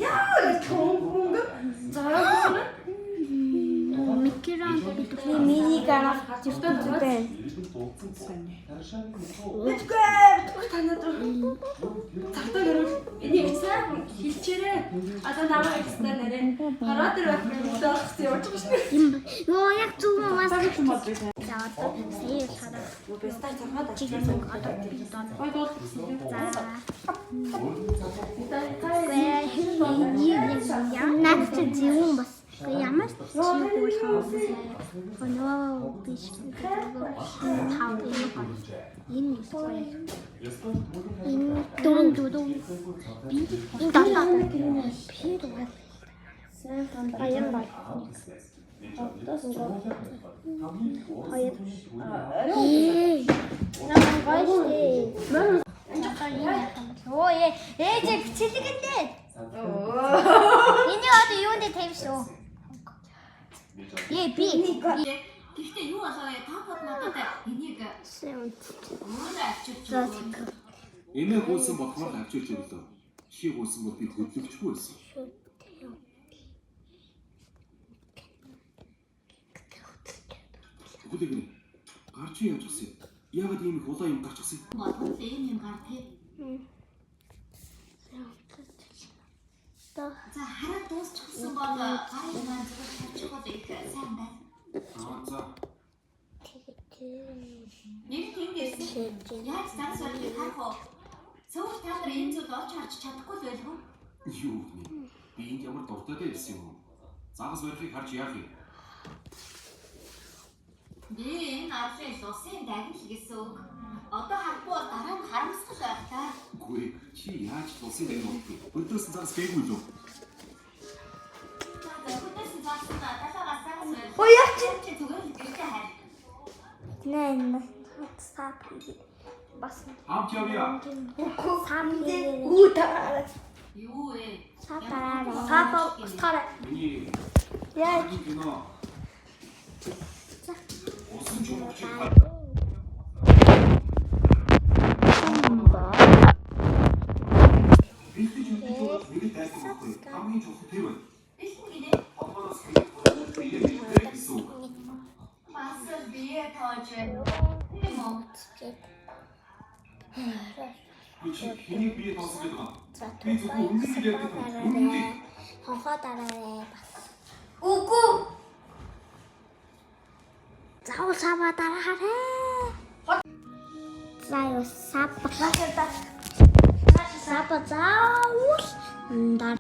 Яа, чонгонг. За. Микрон Миний гарах зүрхтэй. Мэдгүй, мэдгүй танад руу. Завтаа гэрүүл. Энийг сайн хилчээрээ. Одоо намайг ихсэн нэрээ. Хараа дээр байх юм даа явж байгаа шнэ. Йоо яг зөв юм бас. За одоо сая хараа. Бэстар цахаад Чиг одоо би доо. Гой гол. За. Наад чи зөвүүн бас. Гэхдээ ямар ч чиг болох юм. Нөө биш. Тав энэ гоё. Энэ дөрөв дөрөв. Энэ долоо. Би дугаар. Аян бол. Хоёр. Ээ. Намайг гоё штэ. Оо ээ, ээж бичлэгэндээ. Энийг одоо юунд тавьсан? Ээ би. Гэхдээ юу болов вэ? Та бод надад энийг өөрөө авчирч өгөө. Эмээ гуйсан болохоор л авчирч өглөө. Чи гуйсан бол би хөдлөгчгүй байсан. Хүлээгэрэй. Гарч юу яаж гисэн? Яагаад ийм их улаан юм гарч гисэн? Болгон л ийм юм гар тий. За хараад дуусчихсан бол гарын маань зүгээр тавьчих бол их сайн байна. Аа за. Нэр тэнд ирсэн. Яаж загас барихыг харах уу? Сөүл та нар энэ зүйл олж харж чадахгүй л байлгүй. Юу гэнэ? Би энд ямар дуртай байсан юм уу? Загас барихыг харж яах юм? Би энэ арлын лусын дагнал гэсэн үг. Одоо харахгүй бол дараа нь харамсгал байх та. Үгүй ээ, чи яаж лусын дагнал болдгийг? Өдрөөс нь загас гээгүй лүү? За зөвхөнөөс нь загас нь далаагаас загас барих. Хөө яа чи. Чи зүгээр л гэртээ харь. Нэн сап бас Хамт явъя. сап Үу та. Юу вэ? сап дараарай. Сапа устгаарай. Миний Яа. хамгийн кино. Усан чумууч. Бэлтгэж өгдөг бол нэг л дайсан байхгүй. Хамгийн чухал тэр байна. Бэлтэн гинэ. Холбооноос хэрэг бие бэлдэх гэсэн үг. Бас л бие тоож байна. Тийм үү? Би чи хэнийг бие тоосон гэдэг юм? Би зөвхөн үнэнийг ярьдаг юм. Үнэнийг. Хонхоо дараарай бас. Үгүй. Заавал сапа дараарай. За юу сап сапа заавал дараа.